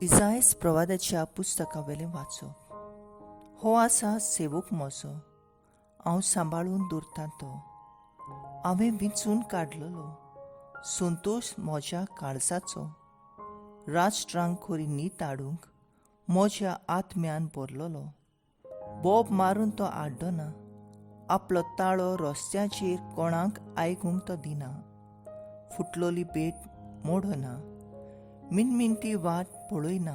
इजायस प्रवादाच्या पुस्तकावेलें वाचप. हो आसा सेवक म्हजो, हांव सांबाळून दवरतां तो, हांवें विंचून काडलेलो संतोश म्हज्या काळजाचो. राष्ट्रांक खरी नीत हाडूंक म्हज्या आत्म्यान भरलेलो. बोब मारून तो आड्डना, आपलो ताळो रस्त्याचेर कोणाक आयकूंक तो दिना. फुटलोली भेट मोडना, मिनमिनती वाट पळयना.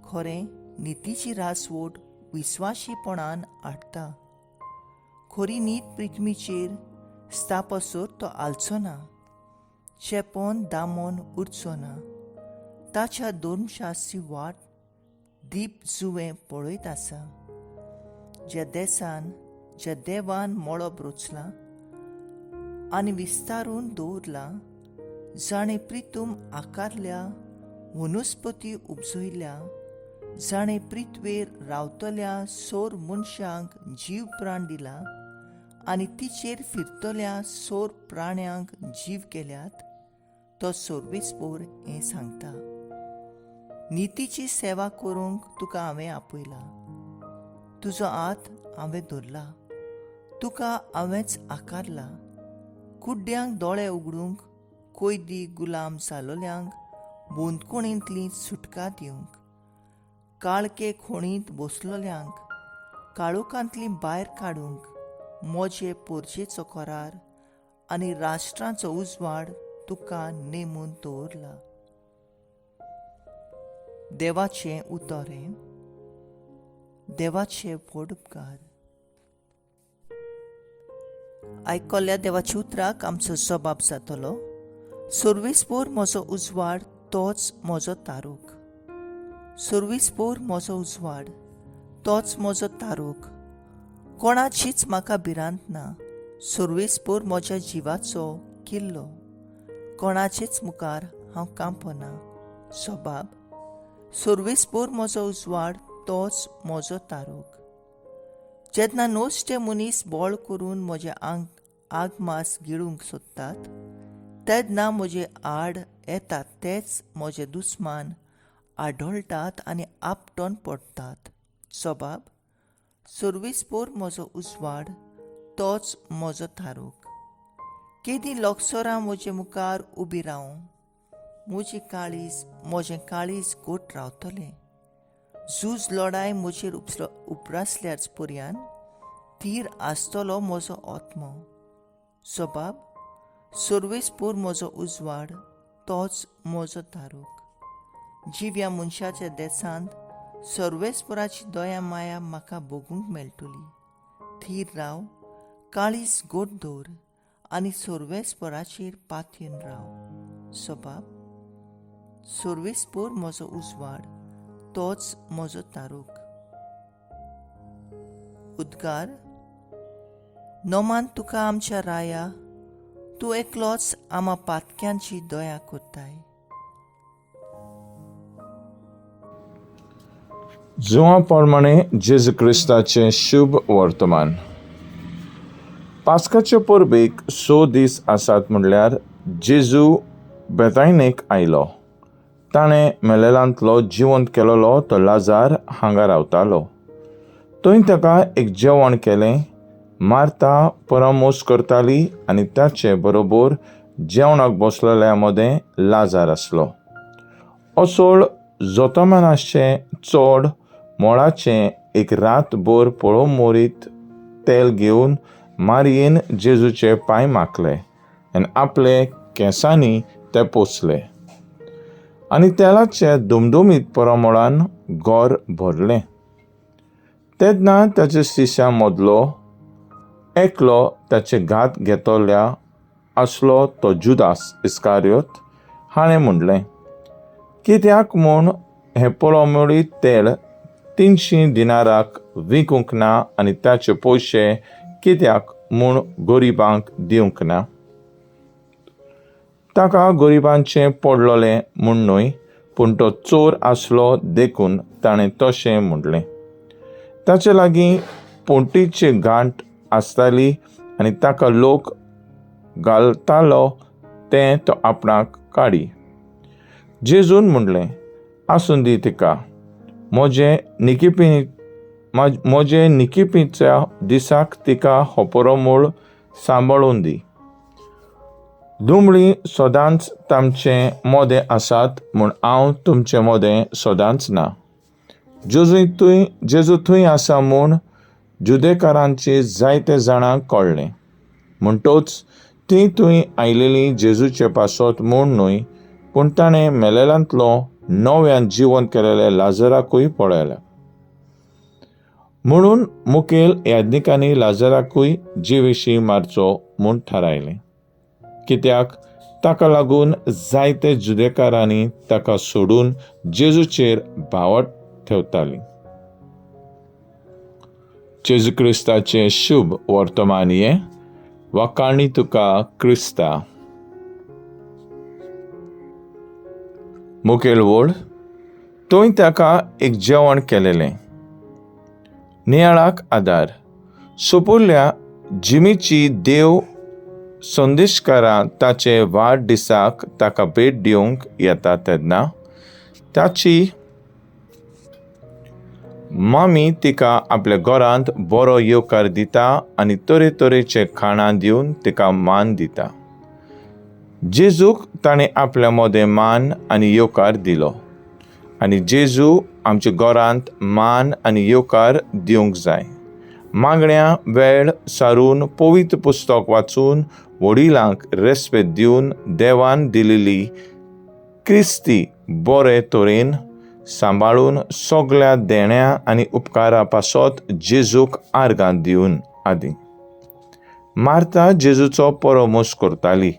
खरें नितीची रासवट विस्वाशीपणान हाडटा. खरी नीत पृथ्वीचेर स्थापसर तो हालचो ना, चेपोन दामोन उरचो ना. ताच्या धर्मशास्त्री वाट दीप जुवें पळयत आसा. ज्या देसान ज्या देवान मळब रचलां आनी विस्तारून दवरलां, जाणें प्रितूम आकारल्या, वनस्पती उपजयल्या, जाणें पृथ्वेर रावतल्या सोर मनशांक जीव प्राण दिला आनी तिचेर फिरतल्या सोर प्राण्यांक जीव केल्यात, तो सर्वेस्पोर हें सांगता. नितीची सेवा करूंक तुका हांवें आपयला, तुजो हात हांवें धरला, तुका हांवेंच आकारला. कुड्ड्यांक दोळे उगडूंक, कोयदी गुलाम जालोल्यांक बंदखणींतली सुटका दिवंक, काळके खोणींत बसलोल्यांक काळोखांतली भायर काडूंक, म्हजे पोरजेचो करार आनी राष्ट्रांचो उजवाड तुका नेमून दवरला. देवाचें उतर हें. देवाचे व्हड उपकार. आयकल्ल्या देवाच्या उतराक आमचो जबाब जातलो. सर्वेस्पोर म्हजो उजवाड, तोच म्हजो तारूक. सर्वेस्पोर म्हजो उजवाड, तोच म्हजो तारूक. कोणाचीच म्हाका भिरांत ना. सर्वेस्पोर म्हज्या जिवाचो किल्लो, कोणाचेच मुखार हांव कांपना. सबाब, सर्वेस्पोर म्हजो उजवाड, तोच म्हजो तारूक. जेन्ना नश्टे मनीस बळ करून म्हजें आंग आगमास गिळूंक सोदतात, तेन्ना म्हजे आड येतात तेच म्हजे दुस्मान आढळटात आनी आपटोन पडटात. सबाब, सर्वेस्पोर म्हजो उजवाड, तोच म्हजो थारूक. केदी लोकसरां म्हजे मुखार उबी रावूं, म्हजी काळीज म्हजें काळीज गोट रावतलें. झूज लडाय म्हजेर उपरासल्याच पर्यान थीर आसतलो म्हजो आत्मो. सबाब, सर्वेस्पोर म्हजो उजवाड, तोच म्हजो तारूक. जिव्या मनशाच्या देसांत सर्वेस्पोराची दया माया म्हाका भोगूंक मेळटली. थीर राव, काळीज गोट दवर आनी सर्वेस्पोराचेर पातयेन राव. सबाब, सर्वेस्पोर म्हजो उजवाड, तोच म्हजो तारूक. उद्गार. नोमान तुका आमच्या राया, तूं एकलोच आमा पातक्यांची दया करताय. जुंवा प्रमाणे जेजू क्रिस्ताचें शुभ वर्तमान. पास्काचे परबेक 6 दीस आसात म्हणल्यार जेजू बेतायनेक आयलो. ताणें मेलेलांतलो जिवंत केलोलो तो लाजार हांगा रावतालो. थंय ताका एक जेवण केलें. मार्ता परामोस करताली आनी ताचे बरोबर जेवणाक बसलेल्या मदें लाजार आसलो. असोळ जोतमानाचें चड मोळाचें एक रातभर पळोवमोरीत तेल घेवन मारयेन जेजूचे पांय माखले आनी आपले केंसांनी ते पोसले आनी तेलाचे दुमदुमीत परमळान घर भरलें. तेन्ना ताच्या शिश्यां मदलो एकलो ताचे घात घेतल्या आसलो तो जुदास इस्कारियोत हाणें म्हणलें, कित्याक म्हूण हें पळोवमोळी तेल 300 दिनाराक विकूंक ना आनी ताचे पयशे कित्याक म्हूण गरिबांक दिवंक ना? ताका गरिबांचें पडलोलें म्हूण न्हय, पूण तो चोर आसलो देखून ताणें तशें म्हणलें. ताचे लागीं पोंटीची गांठ आसताली आनी ताका लोक घालतालो तें तो आपणाक काडी. जेजून म्हणलें, आसूं दी तिका, म्हजे निकिपी म्हजे निकिपीच्या दिसाक तिका होपरो मूळ सांबाळून दी. दुमळी सदांच तांचे मोदें आसात म्हूण हांव तुमचे मोदें सदांच ना. जेजू थंय जेजू थंय आसा म्हूण जुदेकारांची जायते जाणांक कळ्ळें, म्हणटोच तीं थंय आयलेलीं जेजूचे पासत म्हूण न्हय, पूण ताणें मेलेल्यांतलो नव्यान जिवन केलेल्या लाजराकूय पळयला म्हणून. मुखेल याज्ञिकांनी लाजराकूय जिविशीं मारचो म्हूण थारायलें, कित्याक ताका लागून जायते जुदेकारांनी ताका सोडून जेजूचेर भावट ठेवताली. जेजू क्रिस्ताचें शुभ वर्तमान हें. वाखाणी तुका क्रिस्ता. मुखेल वळ थंय ताका एक जेवण केलेलें. नियाळाक आदार सोपुरल्या जिमीची देव संदेशकारां ताचे वाड दिसाक ताका भेट दिवंक येता तेन्ना ताची मामी तिका आपल्या घरांत बरो येवकार दिता आनी तरेतरेचे खाणां दिवन तिका मान दिता. जेजूक ताणें आपल्या मदें मान आनी येवकार दिलो आनी जेजू आमच्या घरांत मान आनी येवकार दिवंक जाय. मागण्या वेळ सारून, पवित्र पुस्तक वाचून, वडिलांक रेस्पेद दिवन, देवान दिलेली क्रिस्ती बरे तरेन सांबाळून, सगळ्या देण्या आनी उपकारा पासत जेजूक आर्गां दिवन आदी. मार्ता जेजूचो परोमोस करताली.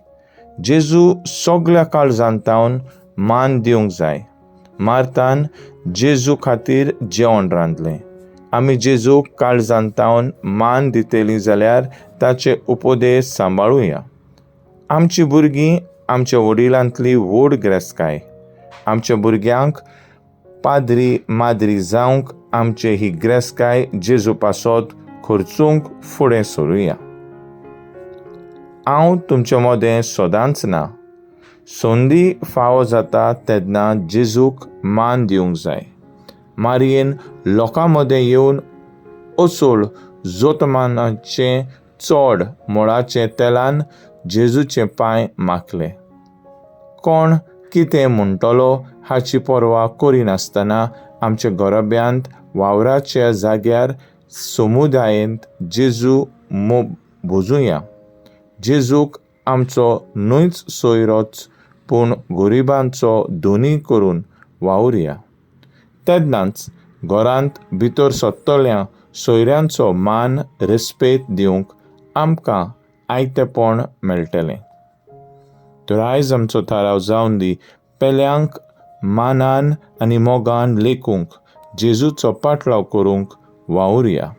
जेजू सगळ्या काळजान तावन मान दिवंक जाय. मार्तान जेजू खातीर जेवण रांदलें. आमी जेजूक काळजान तावन मान दितली जाल्यार ताचे उपदेश सांबाळुया. आमची भुरगीं आमच्या वडिलांतली व्हड गिरेस्तकाय. आमच्या भुरग्यांक पाद्री माद्री जावंक आमचे ही गिरेस्तकाय जेजू पासत खर्चूंक फुडें सरुया. हांव तुमचे मदें सदांच ना. संदी फावो जाता तेन्ना जेजूक मान दिवंक जाय. मारयेन लोकां मदें येवन असोळ जोतमानाचें चड मोळाचें तेलान जेजूचे पांय माखले. कोण कितें म्हणटलो हाची पर्वा करिनासतना आमच्या घराब्यांत, वावराच्या जाग्यार, समुदायेंत जेजू भोजुया. जेजूक आमचो न्हयच सोयरोच पूण गरिबांचो धनी करून वावुरया. तेन्नाच घरांत भितर सरतल्या सोयऱ्यांचो मान रेस्पेद दिवंक आमकां आयतेपण मेळटलें. तर आयज आमचो थाराव जावन दी पेल्यांक मानान आनी मोगान लेखूंक जेजूचो पाटलाव करूंक वावुरया.